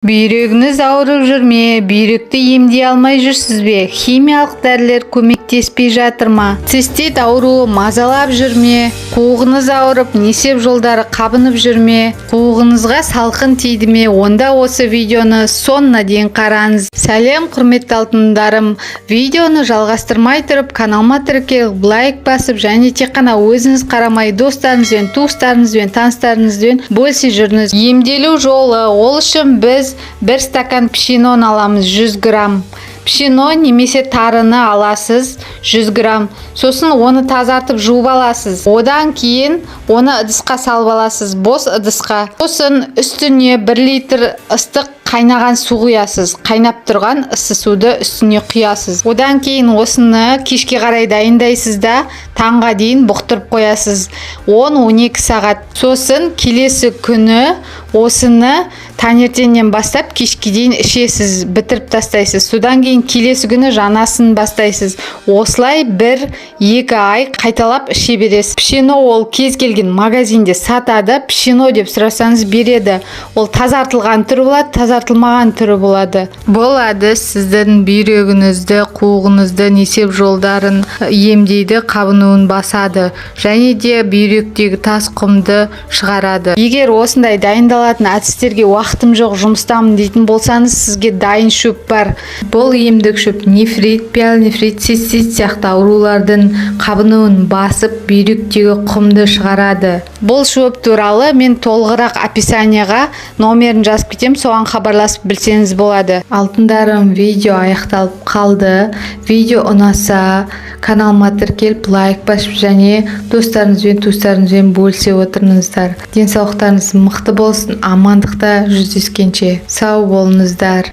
Бүйрегіңіз ауырып жүр ме? Бүйректі емдей алмай жүрсіз бе? Химиялық дәрілер көмектеспей жатыр ма? Цистит ауруы мазалап жүр ме? Қуығыңыз ауырып, несеп жолдары қабынып жүр ме? Қуығыңызға салқын тиді ме? Онда осы видеоны соңына дейін қараңыз. Сәлем, құрметті алтындарым! Видеоны жалғастырмай тұрып, каналыма тіркеліп, лайк басып және тек қана өзіңіз қарамай, достарыңызбен, туыстарыңызбен, таныстарыңызбен бөлісе жүріңіз. Емделу жолы: ол үшін біз бір стакан пшенон аламыз, 100 грамм пшено немесе тарыны аласыз, 100 грамм. Сосын оны тазартып, жуып аласыз. Одан кейін оны ыдысқа салып аласыз, бос ыдысқа. Сосын үстіне 1 литр ыстық қайнаған су құясыз. Қайнап тұрған ыссы суды үстіне құясыз. Одан кейін осыны кешке қарай дайындайсыз да, таңға дейін бұқтырып қоясыз, 10-12 сағат. Сосын келесі күні осыны таңертеңнен бастап кешке дейін ішесіз, бітіріп тастайсыз. Содан кейін келесі күні жаңасын бастайсыз. Осылай 1-2 ай қайталап іше бересіз. Пшено ол кез келген магазинде сатады. Пшено деп сұрасаңыз, береді. Ол тазартылған түрі болады, тазартылмаған түрі болады. Бұл әдіс сіздің бүйрегіңізді, қуығыңызды, несеп жолдарын емдейді, қабынуын басады және де бүйректегі тас, құмды шығарады. Егер осындай дайындалатын әдістерге уақытым жоқ, жұмыстамын дейтін болсаңыз, сізге дайын шөп бар. Бұл емдік шөп нефрит, пиелонефрит, цистит сияқты аурулардың қабынуын басып, бүйректегі құмды шығарады. Бұл шөп туралы мен толығырақ описанияға номерін жазып кетемін, соған хабарласып білсеңіз болады. Алтындарым, видео аяқталып қалды. Видео ұнаса, каналыма тіркеліп, лайк басып және достарыңызбен, туыстарыңызбен бөлісе отырыңыздар. Денсаулықтарыңыз мықты болсын! Амандықта жүздескенше, сау болыңыздар!